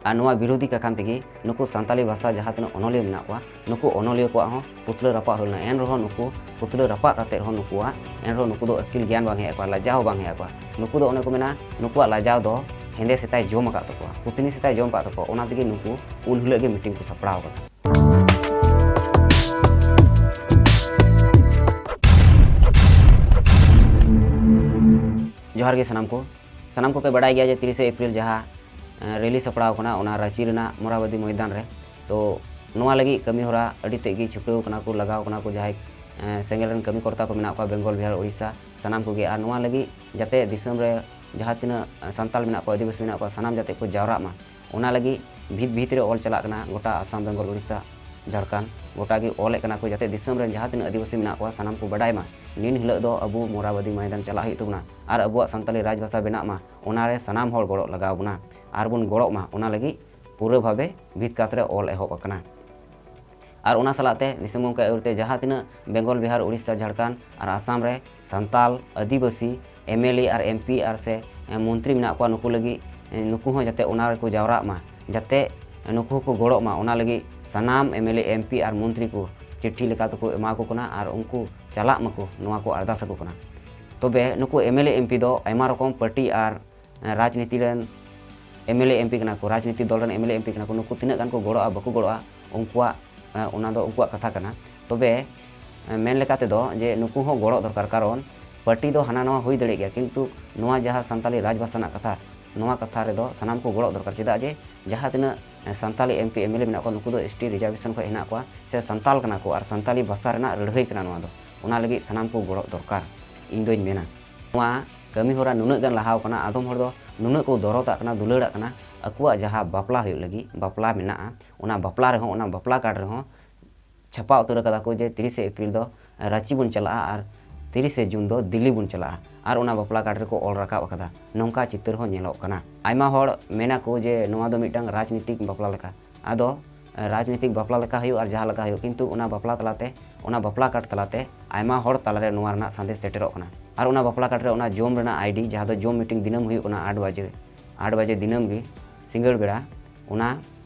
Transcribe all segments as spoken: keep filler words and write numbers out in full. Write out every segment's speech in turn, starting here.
ᱟᱨ ᱱᱚᱣᱟ ᱵᱤᱨᱳᱫᱷᱤ ᱠᱟᱠᱷᱟᱱ ᱛᱮᱜᱮ ᱱᱩᱠᱩ ᱥᱟᱱᱛᱟᱞᱤ ᱵᱷᱟᱥᱟ ᱡᱟᱦᱟᱸ ᱛᱤᱱᱟᱹᱜ ᱚᱱᱚᱞᱤᱭᱟᱹ ᱢᱮᱱᱟᱜ ᱠᱚᱣᱟ, ᱱᱩᱠᱩ ᱚᱱᱚᱞᱤᱭᱟᱹ ᱠᱚᱣᱟᱜ ᱦᱚᱸ ᱯᱩᱛᱞᱟᱹ ᱨᱟᱯᱟᱜ ᱦᱩᱭ ᱞᱮᱱᱟ᱾ ᱮᱱ ᱨᱮᱦᱚᱸ ᱱᱩᱠᱩ ᱯᱩᱛᱞᱟᱹ ᱨᱟᱯᱟᱜ ᱠᱟᱛᱮ ᱨᱮᱦᱚᱸ ᱱᱩᱠᱩᱣᱟᱜ, ᱮᱱ ᱨᱮᱦᱚᱸ ᱱᱩᱠᱩ ᱫᱚ ᱟᱹᱠᱤᱞ ᱜᱮᱭᱟᱱ ᱵᱟᱝ ᱦᱮᱡ ᱟᱠᱚᱣᱟ, ᱞᱟᱡᱟᱣ ᱦᱚᱸ ᱵᱟᱝ ᱦᱮᱡ ᱟᱠᱚᱣᱟ᱾ ᱱᱩᱠᱩ ᱫᱚ ᱚᱱᱮ ᱠᱚ ᱢᱮᱱᱟ, ᱱᱩᱠᱩᱣᱟᱜ ᱞᱟᱡᱟᱣ ᱫᱚ ᱦᱮᱸᱫᱮ ᱥᱮᱛᱟᱭ ᱡᱚᱢ ᱟᱠᱟᱫ ᱛᱟᱠᱚᱣᱟ, ᱯᱩᱛᱱᱤ ᱥᱮᱛᱟᱭ ᱡᱚᱢ ᱟᱠᱟᱫ ᱛᱟᱠᱚᱣᱟ᱾ ᱚᱱᱟ ᱛᱮᱜᱮ ᱱᱩᱠᱩ ᱩᱱ ᱦᱤᱞᱳᱜ ᱜᱮ ᱢᱤᱴᱤᱝ ᱠᱚ ᱥᱟᱯᱲᱟᱣ ᱟᱠᱟᱫᱟ᱾ ᱡᱚᱦᱟᱨ ᱜᱮ ᱥᱟᱱᱟᱢ ᱠᱚ᱾ ᱥᱟᱱᱟᱢ ᱠᱚᱯᱮ ᱵᱟᱲᱟᱭ ᱜᱮᱭᱟ ᱡᱮ ᱛᱤᱨᱤᱥᱮ ᱮᱯᱨᱤᱞ ᱡᱟᱦᱟᱸ, ᱮᱸ, ᱨᱮᱞᱤ ᱥᱟᱯᱲᱟᱣ ᱠᱟᱱᱟ, ᱚᱱᱟ ᱨᱟᱸᱪᱤ ᱨᱮᱱᱟᱜ ᱢᱚᱨᱟᱵᱟᱫᱤ ᱢᱚᱭᱫᱟᱱ ᱨᱮ᱾ ᱛᱚ, ᱱᱚᱣᱟ ᱞᱟᱹᱜᱤᱫ ᱠᱟᱹᱢᱤ ᱦᱚᱨᱟ ᱟᱹᱰᱤ ᱛᱮᱫ ᱜᱮ ᱪᱷᱩᱴᱟᱹᱣ ᱠᱟᱱᱟ ᱠᱚ, ᱞᱟᱜᱟᱣ ᱠᱟᱱᱟ ᱠᱚ ᱡᱟᱦᱟᱸᱭ, ᱮᱸ, ᱥᱮᱸᱜᱮᱞ ᱨᱮᱱ ᱠᱟᱹᱢᱤ ᱠᱚᱨᱛᱟ ᱠᱚ ᱢᱮᱱᱟᱜ ᱠᱚᱣᱟ, ᱵᱮᱝᱜᱚᱞ, ᱵᱤᱦᱟᱨ, ᱳᱰᱤᱥᱟ, ᱥᱟᱱᱟᱢ ᱠᱚᱜᱮ᱾ ᱟᱨ ᱱᱚᱣᱟ ᱞᱟᱹᱜᱤᱫ ᱡᱟᱛᱮ ᱫᱤᱥᱚᱢ ᱨᱮ ᱡᱟᱦᱟᱸ ᱛᱤᱱᱟᱹᱜ, ᱮᱸ, ᱥᱟᱱᱛᱟᱞ ᱢᱮᱱᱟᱜ ᱠᱚᱣᱟ, ᱟᱹᱫᱤᱵᱟᱹᱥᱤ ᱢᱮᱱᱟᱜ ᱠᱚᱣᱟ, ᱥᱟᱱᱟᱢ ᱡᱟᱛᱮ ᱠᱚ ᱡᱟᱣᱨᱟᱜ ᱢᱟ, ᱚᱱᱟ ᱞᱟᱹᱜᱤᱫ ᱵᱷᱤᱛ ᱵᱷᱤᱛ ᱨᱮ ᱚᱞ ᱪᱟᱞᱟᱜ ᱠᱟᱱᱟ᱾ ᱜᱚᱴᱟ ᱟᱥᱟᱢ, ᱵᱮᱝᱜᱚᱞ, ᱳᱰᱤᱥᱟ, ᱡᱷᱟᱲᱠᱷᱚᱸᱰ ᱜᱚᱴᱟ ᱜᱮ ᱚᱞᱮᱫ ᱠᱟᱱᱟ ᱠᱚ, ᱡᱟᱛᱮ ᱫᱤᱥᱚᱢ ᱨᱮᱱ ᱡᱟᱦᱟᱸ ᱛᱤᱱᱟᱹᱜ ᱟᱹᱫᱤᱵᱟᱹᱥᱤ ᱢᱮᱱᱟᱜ ᱠᱚᱣᱟ, ᱥᱟᱱᱟᱢ ᱠᱚ ᱵᱟᱰᱟᱭ ᱢᱟ, ᱱᱤᱱ ᱦᱤᱞᱳᱜ ᱫᱚ ᱟᱵᱚ ᱢᱚᱨᱟᱵᱟᱫᱤ ᱢᱚᱭᱫᱟᱱ ᱪᱟᱞᱟᱜ ᱦᱩᱭᱩᱜ ᱛᱟᱵᱚᱱᱟ ᱟᱨ ᱟᱵᱚᱣᱟᱜ ᱥᱟᱱᱛᱟᱞᱤ ᱨᱟᱡᱽ ᱵᱷᱟᱥᱟ ᱵᱮᱱᱟᱜ ᱢᱟ, ᱚᱱᱟᱨᱮ ᱥᱟᱱᱟᱢ ᱦᱚᱲ ᱜᱚᱲᱚᱜ ᱞᱟᱜᱟᱣ ᱵᱚᱱᱟ ᱟᱨ ᱵᱚᱱ ᱜᱚᱲᱚᱜ ᱢᱟ᱾ ᱚᱱᱟ ᱞᱟᱹᱜᱤᱫ ᱯᱩᱨᱟᱹ ᱵᱷᱟᱵᱮ ᱵᱷᱤᱛ ᱠᱟᱛ ᱨᱮ ᱚᱞ ᱮᱦᱚᱵ ᱟᱠᱟᱱᱟ᱾ ᱟᱨ ᱚᱱᱟ ᱥᱟᱞᱟᱜ ᱛᱮ ᱫᱤᱥᱚᱢ ᱜᱚᱢᱠᱮ ᱟᱹᱭᱩᱨ ᱛᱮ ᱡᱟᱦᱟᱸ ᱛᱤᱱᱟᱹᱜ ᱵᱮᱝᱜᱚᱞ, ᱵᱤᱦᱟᱨ, ᱳᱰᱤᱥᱟ, ᱡᱷᱟᱲᱠᱷᱚᱸᱰ ᱟᱨ ᱟᱥᱟᱢ ᱨᱮ Santal, Adivasi, M L A ᱟᱨ ᱮᱢ ᱯᱤ ᱟᱨ ᱥᱮ, ᱮ, ᱢᱚᱱᱛᱨᱤ ᱢᱮᱱᱟᱜ ᱠᱚᱣᱟ, ᱱᱩᱠᱩ ᱞᱟᱹᱜᱤᱫ, ᱮ, ᱱᱩᱠᱩ ᱦᱚᱸ ᱡᱟᱛᱮ ᱚᱱᱟ ᱨᱮᱠᱚ ᱡᱟᱣᱨᱟᱜ ᱢᱟ, ᱡᱟᱛᱮ ᱱᱩᱠᱩ ᱦᱚᱸᱠᱚ ᱜᱚᱲᱚᱜ ᱢᱟ᱾ ᱚᱱᱟ ᱞᱟᱹᱜᱤᱫ ᱥᱟᱱᱟᱢ ᱮᱢ ᱮᱞ ᱮ, ᱮᱢ ᱯᱤ ᱟᱨ ᱢᱚᱱᱛᱨᱤ ᱠᱚ ᱪᱤᱴᱷᱤ ᱞᱮᱠᱟ ᱛᱮᱠᱚ ᱮᱢᱟ ᱠᱚ ᱠᱟᱱᱟ ᱟᱨ ᱩᱱᱠᱩ ᱪᱟᱞᱟᱜ ᱢᱟᱠᱚ, ᱱᱚᱣᱟ ᱠᱚ ᱟᱨᱫᱟᱥ ᱟᱠᱚ ᱠᱟᱱᱟ᱾ ᱛᱚᱵᱮ ᱱᱩᱠᱩ ᱮᱢ ᱮᱞ ᱮ, ᱮᱢ ᱯᱤ ᱫᱚ ᱟᱭᱢᱟ ᱨᱚᱠᱚᱢ ᱯᱟᱨᱴᱤ ᱟᱨ ᱨᱟᱡᱽᱱᱤᱛᱤ ᱨᱮᱱ ᱮᱢ ᱮᱞ ᱮ, ᱮᱢ ᱯᱤ ᱠᱟᱱᱟ ᱠᱚ, ᱨᱟᱡᱽᱱᱤᱛᱤ ᱫᱚᱞ ᱨᱮᱱ ᱮᱢ ᱮᱞ ᱮ, ᱮᱢ ᱯᱤ ᱠᱟᱱᱟ ᱠᱚ, ᱱᱩᱠᱩ ᱛᱤᱱᱟᱹᱜ ᱜᱟᱱ ᱠᱚ ᱜᱚᱲᱚᱜᱼᱟ, ᱵᱟᱠᱚ ᱜᱚᱲᱚᱜᱼᱟ, ᱩᱱᱠᱩᱣᱟᱜ, ᱮ, ᱚᱱᱟ ᱫᱚ ᱩᱱᱠᱩᱣᱟᱜ ᱠᱟᱛᱷᱟ ᱠᱟᱱᱟ᱾ ᱛᱚᱵᱮ, ᱮ, ᱢᱮᱱ ᱞᱮᱠᱟ ᱛᱮᱫᱚ ᱡᱮ ᱱᱩᱠᱩ ᱦᱚᱸ ᱜᱚᱲᱚᱜ ᱫᱚᱨᱠᱟᱨ, ᱠᱟᱨᱚᱱ ᱯᱟᱨᱴᱤ ᱫᱚ ᱦᱟᱱᱟ ᱱᱟᱣᱟ ᱦᱩᱭ ᱫᱟᱲᱮᱭᱟᱜ ᱜᱮᱭᱟ, ᱠᱤᱱᱛᱩ ᱱᱚᱣᱟ ᱡᱟᱦᱟᱸ ᱥᱟᱱᱛᱟᱞᱤ ᱨᱟᱡᱽ ᱵᱷᱟᱥᱟ ᱨᱮᱱᱟᱜ ᱠᱟᱛᱷᱟ, ᱱᱚᱣᱟ ᱠᱟᱛᱷᱟ ᱨᱮᱫᱚ ᱥᱟᱱᱟᱢ ᱠᱚ ᱜᱚᱲᱚᱜ ᱫᱚᱨᱠᱟᱨ᱾ ᱪᱮᱫᱟᱜ ᱡᱮ ᱡᱟᱦᱟᱸ ᱛᱤᱱᱟᱹᱜ, ᱮ, Santali M P, M L A ᱢᱮᱱᱟᱜ ᱠᱚᱣᱟ, ᱱᱩᱠᱩ ᱫᱚ ᱮᱥ ᱴᱤ ᱨᱤᱡᱟᱨᱵᱷᱮᱥᱚᱱ ᱠᱷᱚᱱ ᱦᱮᱱᱟᱜ ᱠᱚᱣᱟ ᱥᱮ ᱥᱟᱱᱛᱟᱞ ᱠᱟᱱᱟ ᱠᱚ, ᱟᱨ ᱥᱟᱱᱛᱟᱞᱤ ᱵᱷᱟᱥᱟ ᱨᱮᱱᱟᱜ ᱞᱟᱹᱲᱦᱟᱹᱭ ᱠᱟᱱᱟ ᱱᱚᱣᱟ ᱫᱚ᱾ ᱚᱱᱟ ᱞᱟᱹᱜᱤᱫ ᱥᱟᱱᱟᱢ ᱠᱚ ᱜᱚᱲᱚᱜ ᱫᱚᱨᱠᱟᱨ, ᱤᱧ ᱫᱚᱧ ᱢᱮᱱᱟ᱾ ᱱᱚᱣᱟ ᱠᱟᱹᱢᱤ ᱦᱚᱨᱟ ᱱᱩᱱᱟᱹᱜ ᱜᱟᱱ ᱞᱟᱦᱟᱣ ᱠᱟᱱᱟ, ᱟᱫᱚᱢ ᱦᱚᱲ ᱫᱚ ᱱᱩᱱᱟᱹᱜ ᱠᱚ ᱫᱚᱨᱚᱫᱟᱜ ᱠᱟᱱᱟ, ᱫᱩᱞᱟᱹᱲᱟᱜ ᱠᱟᱱᱟ, ᱟᱠᱚᱣᱟᱜ ᱡᱟᱦᱟᱸ ᱵᱟᱯᱞᱟ ᱦᱩᱭᱩᱜ ᱞᱟᱹᱜᱤᱫ, ᱵᱟᱯᱞᱟ ᱢᱮᱱᱟᱜᱼᱟ, ᱚᱱᱟ ᱵᱟᱯᱞᱟ ᱨᱮᱦᱚᱸ, ᱚᱱᱟ ᱵᱟᱯᱞᱟ ᱠᱟᱨᱰ ᱨᱮᱦᱚᱸ ᱪᱷᱟᱯᱟ ᱩᱛᱟᱹᱨ ᱠᱟᱫᱟ ᱠᱚ ᱡᱮ ᱛᱤᱨᱤᱥᱮ ᱮᱯᱨᱤᱞ ᱫᱚ ᱨᱟᱸᱪᱤ ᱵᱚᱱ ᱪᱟᱞᱟᱜᱼᱟ ᱟᱨ ᱛᱤᱨᱤᱥᱮ ᱡᱩᱱ ᱫᱚ ᱫᱤᱞᱞᱤ ᱵᱚᱱ ᱪᱟᱞᱟᱜᱼᱟ ᱟᱨ ᱚᱱᱟ ᱵᱟᱯᱞᱟ ᱠᱟᱨᱰ ᱨᱮᱠᱚ ᱚᱞ ᱨᱟᱠᱟᱵ ᱟᱠᱟᱫᱟ᱾ ᱱᱚᱝᱠᱟ ᱪᱤᱛᱟᱹᱨ ᱦᱚᱸ ᱧᱮᱞᱚᱜ ᱠᱟᱱᱟ᱾ ᱟᱭᱢᱟ ᱦᱚᱲ ᱢᱮᱱᱟ ᱠᱚ ᱡᱮ ᱱᱚᱣᱟ ᱫᱚ ᱢᱤᱫᱴᱟᱝ ᱨᱟᱡᱽᱱᱤᱛᱤᱠ ᱵᱟᱯᱞᱟ ᱞᱮᱠᱟ᱾ ᱟᱫᱚ ᱨᱟᱡᱽᱱᱤᱛᱤᱠ ᱵᱟᱯᱞᱟ ᱞᱮᱠᱟ ᱦᱩᱭᱩᱜ ᱟᱨ ᱡᱟᱦᱟᱸ ᱞᱮᱠᱟ ᱦᱩᱭᱩᱜ, ᱠᱤᱱᱛᱩ ᱚᱱᱟ ᱵᱟᱯᱞᱟ ᱛᱟᱞᱟᱛᱮ, ᱚᱱᱟ ᱵᱟᱯᱞᱟ ᱠᱟᱨᱰ ᱛᱟᱞᱟᱛᱮ ᱟᱭᱢᱟ ᱦᱚᱲ ᱛᱟᱞᱟᱨᱮ ᱱᱚᱣᱟ ᱨᱮᱱᱟᱜ ᱥᱟᱸᱫᱮᱥ ᱥᱮᱴᱮᱨᱚᱜ ᱠᱟᱱᱟ᱾ ᱟᱨ ᱚᱱᱟ ᱵᱟᱯᱞᱟ ᱠᱟᱨᱰ ᱨᱮ ᱚᱱᱟ ᱡᱚᱢ ᱨᱮᱱᱟᱜ ᱟᱭᱰᱤ, ᱡᱟᱦᱟᱸ ᱫᱚ ᱡᱚᱢ ᱢᱤᱴᱤᱝ ᱫᱤᱱᱟᱹᱢ ᱦᱩᱭᱩᱜ ᱠᱟᱱᱟ ᱟᱴ ᱵᱟᱡᱮ, ᱟᱴ ᱵᱟᱡᱮ ᱫᱤᱱᱟᱹᱢ ᱜᱮ ᱥᱤᱸᱜᱟᱹᱲ ᱵᱮᱲᱟ, ᱚᱱᱟ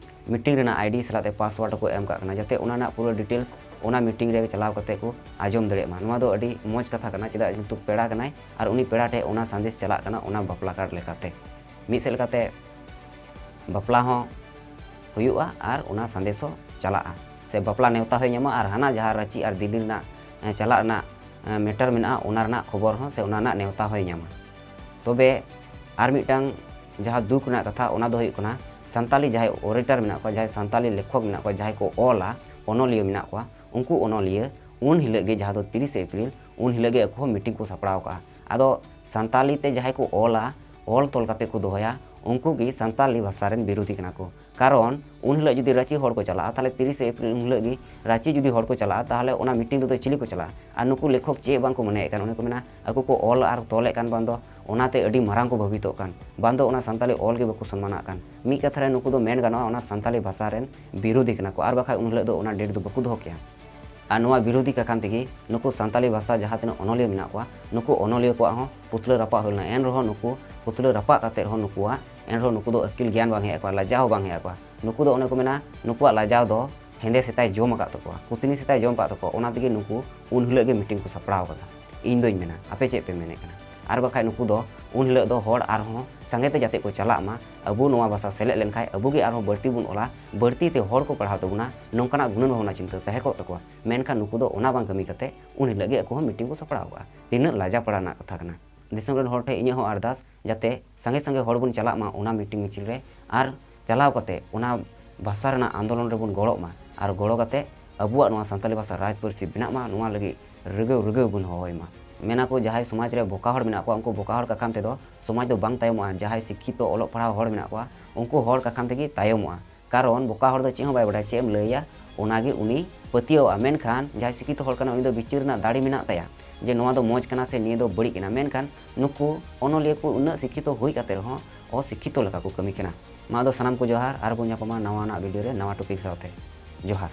ᱢᱤᱴᱤᱝ ᱨᱮᱱᱟᱜ ᱟᱭᱰᱤ ᱥᱟᱞᱟᱜ ᱛᱮ ᱯᱟᱥᱣᱟᱨᱰ ᱠᱚ ᱮᱢ ᱠᱟᱜ ᱠᱟᱱᱟ, ᱡᱟᱛᱮ ᱚᱱᱟ ᱨᱮᱱᱟᱜ ᱯᱩᱨᱟᱹ ᱰᱤᱴᱮᱞᱥ ᱚᱱᱟ ᱢᱤᱴᱤᱝ ᱨᱮ ᱪᱟᱞᱟᱣ ᱠᱟᱛᱮ ᱠᱚ ᱟᱸᱡᱚᱢ ᱫᱟᱲᱮᱭᱟᱜ ᱢᱟ᱾ ᱱᱚᱣᱟ ᱫᱚ ᱟᱹᱰᱤ ᱢᱚᱡᱽ ᱠᱟᱛᱷᱟ ᱠᱟᱱᱟ, ᱪᱮᱫᱟᱜ ᱡᱮᱦᱮᱛᱩ ᱯᱮᱲᱟ ᱠᱟᱱᱟᱭ ᱟᱨ ᱩᱱᱤ ᱯᱮᱲᱟ ᱴᱷᱮᱱ ᱚᱱᱟ ᱥᱟᱸᱫᱮᱥ ᱪᱟᱞᱟᱜ ᱠᱟᱱᱟ ᱚᱱᱟ ᱵᱟᱯᱞᱟ ᱠᱟᱨᱰ ᱞᱮᱠᱟᱛᱮ᱾ ᱢᱤᱫ ᱥᱮᱫ ᱞᱮᱠᱟᱛᱮ ᱵᱟᱯᱞᱟ ᱦᱚᱸ ᱦᱩᱭᱩᱜᱼᱟ ᱟᱨ ᱚᱱᱟ ᱥᱟᱸᱫᱮᱥ ᱦᱚᱸ ᱪᱟᱞᱟᱜᱼᱟ, ᱥᱮ ᱵᱟᱯᱞᱟ ᱱᱮᱣᱛᱟ ᱦᱚᱸᱭ ᱧᱟᱢᱟ ᱟᱨ ᱦᱟᱱᱟ ᱡᱟᱦᱟᱸ ᱨᱟᱸᱪᱤ ᱟᱨ ᱫᱤᱞᱞᱤ ᱨᱮᱱᱟᱜ, ᱮ, ᱪᱟᱞᱟᱜ ᱨᱮᱱᱟᱜ, ᱮ, ᱢᱮᱴᱟᱨ ᱢᱮᱱᱟᱜᱼᱟ, ᱚᱱᱟ ᱨᱮᱱᱟᱜ ᱠᱷᱚᱵᱚᱨ ᱦᱚᱸ ᱥᱮ ᱚᱱᱟ ᱨᱮᱱᱟᱜ ᱱᱮᱣᱛᱟ ᱦᱚᱸᱭ ᱧᱟᱢᱟ᱾ ᱛᱚᱵᱮ ᱟᱨ ᱢᱤᱫᱴᱟᱝ ᱡᱟᱦᱟᱸ ᱫᱩᱠ ᱨᱮᱱᱟᱜ ᱠᱟᱛᱷᱟ, ᱚᱱᱟ ᱫᱚ ᱦᱩᱭᱩᱜ ᱠᱟᱱᱟ ᱥᱟᱱᱛᱟᱞᱤ ᱡᱟᱦᱟᱸᱭ ᱚᱨᱮᱴᱟᱨ ᱢᱮᱱᱟᱜ ᱠᱚᱣᱟ, ᱡᱟᱦᱟᱸᱭ ᱥᱟᱱᱛᱟᱞᱤ ᱞᱮᱠᱷᱚᱠ ᱢᱮᱱᱟᱜ ᱠᱚᱣᱟ, ᱡᱟᱦᱟᱸᱭ ᱠᱚ ᱚᱞᱟ, ᱚᱱᱚᱞᱤᱭᱟᱹ ᱢᱮᱱᱟᱜ ᱠᱚᱣᱟ, ᱩᱱᱠᱩ ᱚᱱᱚᱞᱤᱭᱟᱹ ᱩᱱ ᱦᱤᱞᱳᱜ ᱜᱮ, ᱡᱟᱦᱟᱸ ᱫᱚ ᱛᱤᱨᱤᱥᱮ ᱮᱯᱨᱤᱞ, ᱩᱱ ᱦᱤᱞᱳᱜ ᱜᱮ ᱟᱠᱚ ᱦᱚᱸ ᱢᱤᱴᱤᱝ ᱠᱚ ᱥᱟᱯᱲᱟᱣ ᱠᱟᱜᱼᱟ᱾ ᱟᱫᱚ ᱥᱟᱱᱛᱟᱞᱤ ᱛᱮ ᱡᱟᱦᱟᱸᱭ ᱠᱚ ᱚᱞᱟ, ᱚᱞ ᱛᱚᱞ ᱠᱟᱛᱮ ᱠᱚ ᱫᱚᱦᱚᱭᱟ, ᱩᱱᱠᱩ ᱜᱮ ᱥᱟᱱᱛᱟᱞᱤ ᱵᱷᱟᱥᱟ ᱨᱮᱱ ᱵᱤᱨᱳᱫᱷᱤ ᱠᱟᱱᱟ ᱠᱚ᱾ ᱠᱟᱨᱚᱱ ᱩᱱ ᱦᱤᱞᱳᱜ ᱡᱩᱫᱤ ᱨᱟᱸᱪᱤ ᱦᱚᱲ ᱠᱚ ᱪᱟᱞᱟᱜᱼᱟ, ᱛᱟᱦᱚᱞᱮ ᱛᱤᱨᱤᱥᱮ ᱮᱯᱨᱤᱞ ᱩᱱ ᱦᱤᱞᱳᱜ ᱜᱮ ᱨᱟᱸᱪᱤ ᱡᱩᱫᱤ ᱦᱚᱲ ᱠᱚ ᱪᱟᱞᱟᱜᱼᱟ, ᱛᱟᱦᱚᱞᱮ ᱚᱱᱟ ᱢᱤᱴᱤᱝ ᱨᱮᱫᱚ ᱪᱤᱞᱤ ᱠᱚ ᱪᱟᱞᱟᱜᱼᱟ? ᱟᱨ ᱱᱩᱠᱩ ᱞᱮᱠᱷᱚᱠ ᱪᱮᱫ ᱵᱟᱝ ᱠᱚ ᱢᱚᱱᱮᱭᱮᱫ ᱠᱟᱱ, ᱚᱱᱮ ᱠᱚ ᱢᱮᱱᱟ, ᱟᱠᱚ ᱠᱚ ᱚᱞ ᱟᱨ ᱛᱚᱞᱮᱫ ᱠᱟᱱ, ᱵᱟᱝ ᱫᱚ ᱚᱱᱟᱛᱮ ᱟᱹᱰᱤ ᱢᱟᱨᱟᱝ ᱠᱚ ᱵᱷᱟᱵᱤᱛᱚᱜ ᱠᱟᱱ, ᱵᱟᱝ ᱫᱚ ᱚᱱᱟ ᱥᱟᱱᱛᱟᱞᱤ ᱚᱞ ᱜᱮ ᱵᱟᱠᱚ ᱥᱚᱱᱢᱟᱱᱟᱜ ᱠᱟᱱ᱾ ᱢᱤᱫ ᱠᱟᱛᱷᱟ ᱨᱮ ᱱᱩᱠᱩ ᱫᱚ ᱢᱮᱱ ᱜᱟᱱᱚᱜᱼᱟ, ᱚᱱᱟ ᱥᱟᱱᱛᱟᱞᱤ ᱵᱷᱟᱥᱟ ᱨᱮᱱ ᱵᱤᱨᱳᱫᱷᱤ ᱠᱟᱱᱟ ᱠᱚ, ᱟᱨ ᱵᱟᱠᱷᱟᱡ ᱩᱱ ᱦᱤᱞᱳᱜ ᱫᱚ ᱚᱱᱟ ᱰᱮᱴ ᱫᱚ ᱵᱟᱠᱚ ᱫᱚᱦᱚ ᱠᱮᱭᱟ᱾ ᱟᱨ ᱱᱚᱣᱟ ᱵᱤᱨᱳᱫᱷᱤ ᱠᱟᱠᱷᱟᱱ ᱛᱮᱜᱮ ᱱᱩᱠᱩ ᱥᱟᱱᱛᱟᱞᱤ ᱵᱷᱟᱥᱟ ᱡᱟᱦᱟᱸ ᱛᱤᱱᱟᱹᱜ ᱚᱱᱚᱞᱤᱭᱟᱹ ᱢᱮᱱᱟᱜ ᱠᱚᱣᱟ, ᱱᱩᱠᱩ ᱚᱱᱚᱞᱤᱭᱟᱹ ᱠᱚᱣᱟᱜ ᱦᱚᱸ ᱯᱩᱛᱞᱟᱹ ᱨᱟᱯᱟᱜ ᱦᱩᱭ ᱞᱮᱱᱟ᱾ ᱮᱱ ᱨᱮᱦᱚᱸ ᱱᱩᱠᱩ ᱯᱩᱛᱞᱟᱹ ᱨᱟᱯᱟᱜ ᱠᱟᱛᱮ ᱨᱮᱦᱚᱸ ᱱᱩᱠᱩᱣᱟᱜ, ᱮᱱ ᱨᱮᱦᱚᱸ ᱱᱩᱠᱩ ᱫᱚ ᱟᱹᱠᱤᱞ ᱜᱮᱭᱟᱱ ᱵᱟᱝ ᱦᱮᱡ ᱟᱠᱚᱣᱟ, ᱞᱟᱡᱟᱣ ᱦᱚᱸ ᱵᱟᱝ ᱦᱮᱡ ᱟᱠᱚᱣᱟ᱾ ᱱᱩᱠᱩ ᱫᱚ ᱚᱱᱮ ᱠᱚ ᱢᱮᱱᱟ, ᱱᱩᱠᱩᱣᱟᱜ ᱞᱟᱡᱟᱣ ᱫᱚ ᱦᱮᱸᱫᱮ ᱥᱮᱛᱟᱭ ᱡᱚᱢ ᱟᱠᱟᱫ ᱛᱟᱠᱚᱣᱟ, ᱠᱩᱛᱱᱤ ᱥᱮᱛᱟᱭ ᱡᱚᱢ ᱟᱠᱟᱫ ᱛᱟᱠᱚᱣᱟ, ᱚᱱᱟ ᱛᱮᱜᱮ ᱱᱩᱠᱩ ᱩᱱ ᱦᱤᱞᱳᱜ ᱜᱮ ᱢᱤᱴᱤᱝ ᱠᱚ ᱥᱟᱯᱲᱟᱣ ᱟᱠᱟᱫᱟ᱾ ᱤᱧ ᱫᱚᱧ ᱢᱮᱱᱟ, ᱟᱯᱮ ᱪᱮᱫ ᱯᱮ ᱢᱮᱱᱮᱫ ᱠᱟᱱᱟ? ᱟᱨ ᱵᱟᱠᱷᱟᱡ ᱱᱩᱠᱩ ᱫᱚ ᱩᱱ ᱦᱤᱞᱳᱜ ᱫᱚ ᱦᱚᱲ ᱟᱨᱦᱚᱸ ᱥᱟᱸᱜᱮ ᱛᱮ ᱡᱟᱛᱮ ᱠᱚ ᱪᱟᱞᱟᱜ ᱢᱟ, ᱟᱵᱚ ᱱᱚᱣᱟ ᱵᱷᱟᱥᱟ ᱥᱮᱞᱮᱫ ᱞᱮᱱᱠᱷᱟᱡ ᱟᱵᱚ ᱜᱮ ᱟᱨᱦᱚᱸ ᱵᱟᱹᱲᱛᱤ ᱵᱚᱱ ᱚᱞᱟ, ᱵᱟᱹᱲᱛᱤ ᱛᱮ ᱦᱚᱲ ᱠᱚ ᱯᱟᱲᱦᱟᱣ ᱛᱟᱵᱚᱱᱟ, ᱱᱚᱝᱠᱟᱱᱟᱜ ᱜᱩᱱᱟᱹᱱ ᱵᱷᱟᱵᱽᱱᱟ ᱪᱤᱱᱛᱟᱹ ᱛᱟᱦᱮᱸ ᱠᱚᱜ ᱛᱟᱠᱚᱣᱟ᱾ ᱢᱮᱱᱠᱷᱟᱱ ᱱᱩᱠᱩ ᱫᱚ ᱚᱱᱟ ᱵᱟᱝ ᱠᱟᱹᱢᱤ ᱠᱟᱛᱮ ᱩᱱ ᱦᱤᱞᱳᱜ ᱜᱮ ᱟᱠᱚ ᱦᱚᱸ ᱢᱤᱴᱤᱝ ᱠᱚ ᱥᱟᱯᱲᱟᱣ ᱠᱟᱜᱼᱟ᱾ ᱛᱤᱱᱟᱹᱜ ᱞᱟᱡᱟ ᱯᱟᱲᱟ ᱨᱮᱱᱟᱜ ᱠᱟᱛᱷᱟ ᱠᱟᱱᱟ᱾ ᱫᱤᱥᱚᱢ ᱨᱮᱱ ᱦᱚᱲ ᱴᱷᱮᱱ ᱤᱧᱟᱹᱜ ᱦᱚᱸ ᱟᱨᱫᱟᱥ, ᱡᱟᱛᱮ ᱥᱟᱸᱜᱮ ᱥᱟᱸᱜᱮ ᱦᱚᱲ ᱵᱚᱱ ᱪᱟᱞᱟᱜ ᱢᱟ ᱚᱱᱟ ᱢᱤᱴᱤᱝ ᱢᱤᱪᱷᱤᱞ ᱨᱮ, ᱟᱨ ᱪᱟᱞᱟᱣ ᱠᱟᱛᱮ ᱚᱱᱟ ᱵᱷᱟᱥᱟ ᱨᱮᱱᱟᱜ ᱟᱱᱫᱳᱞᱚᱱ ᱨᱮᱵᱚᱱ ᱜᱚᱲᱚᱜ ᱢᱟ, ᱟᱨ ᱜᱚᱲᱚ ᱠᱟᱛᱮ ᱟᱵᱚᱣᱟᱜ ᱱᱚᱣᱟ ᱥᱟᱱᱛᱟᱞᱤ ᱵᱷᱟᱥᱟ ᱨᱟᱡᱽ ᱯᱟᱹᱨᱥᱤ ᱵᱮᱱᱟᱜ ᱢᱟ, ᱱᱚᱣᱟ ᱞᱟᱹᱜᱤᱫ ᱨᱤᱜᱟᱹᱣ ᱨᱤᱜᱟᱹᱣ ᱵᱚᱱ ᱦᱚᱦᱚᱭ ᱢᱟ᱾ ᱢᱮᱱᱟ ᱠᱚ, ᱡᱟᱦᱟᱸᱭ ᱥᱚᱢᱟᱡᱽ ᱨᱮ ᱵᱚᱠᱟ ᱦᱚᱲ ᱢᱮᱱᱟᱜ ᱠᱚᱣᱟ, ᱩᱱᱠᱩ ᱵᱚᱠᱟ ᱦᱚᱲ ᱠᱟᱠᱷᱟᱱ ᱛᱮᱫᱚ ᱥᱚᱢᱟᱡᱽ ᱫᱚ ᱵᱟᱝ ᱛᱟᱭᱚᱢᱚᱜᱼᱟ᱾ ᱡᱟᱦᱟᱸᱭ ᱥᱤᱠᱠᱷᱤᱛᱚ ᱚᱞᱚᱜ ᱯᱟᱲᱦᱟᱣ ᱦᱚᱲ ᱢᱮᱱᱟᱜ ᱠᱚᱣᱟ, ᱩᱱᱠᱩ ᱦᱚᱲ ᱠᱟᱠᱷᱟᱱ ᱛᱮᱜᱮ ᱛᱟᱭᱚᱢᱚᱜᱼᱟ᱾ ᱠᱟᱨᱚᱱ ᱵᱚᱠᱟ ᱦᱚᱲ ᱫᱚ ᱪᱮᱫ ᱦᱚᱸ ᱵᱟᱭ ᱵᱟᱰᱟᱭᱟ, ᱪᱮᱫ ᱮᱢ ᱞᱟᱹᱭᱟ ᱚᱱᱟᱜᱮ ᱩᱱᱤ ᱯᱟᱹᱛᱭᱟᱹᱣᱟ᱾ ᱢᱮᱱᱠᱷᱟᱱ ᱡᱟᱦᱟᱸᱭ ᱥᱤᱠᱠᱷᱤᱛᱚ ᱦᱚᱲ ᱠᱟᱱᱟ, ᱩᱱᱤ ᱫᱚ ᱵᱤᱪᱟᱹᱨ ᱨᱮᱱᱟᱜ ᱫᱟᱲᱮ ᱢᱮᱱᱟᱜ ᱛᱟᱭᱟ ᱡᱮ ᱱᱚᱣᱟ ᱫᱚ ᱢᱚᱡᱽ ᱠᱟᱱᱟ ᱥᱮ ᱱᱤᱭᱟᱹ ᱫᱚ ᱵᱟᱹᱲᱤᱡ ᱠᱟᱱᱟ᱾ ᱢᱮᱱᱠᱷᱟᱱ ᱱᱩᱠᱩ ᱚᱱᱚᱞᱤᱭᱟᱹ ᱠᱚ ᱩᱱᱟᱹᱜ ᱥᱤᱠᱠᱷᱤᱛᱚ ᱦᱩᱭ ᱠᱟᱛᱮ ᱨᱮᱦᱚᱸ ᱚᱥᱤᱠᱠᱷᱤᱛᱚ ᱞᱮᱠᱟ ᱠᱚ ᱠᱟᱹᱢᱤ ᱠᱟᱱᱟ᱾ ᱢᱟ ᱟᱫᱚ ᱥᱟᱱᱟᱢ ᱠᱚ ᱡᱚᱦᱟᱨ, ᱟᱨ ᱵᱚᱱ ᱧᱟᱯᱟᱢᱟ ᱱᱟᱣᱟᱱᱟᱜ ᱵᱷᱤᱰᱤᱭᱳ ᱨᱮ ᱱᱟᱣᱟ ᱴᱚᱯᱤᱠ ᱥᱟᱶᱛᱮ᱾ ᱡᱚᱦᱟᱨ᱾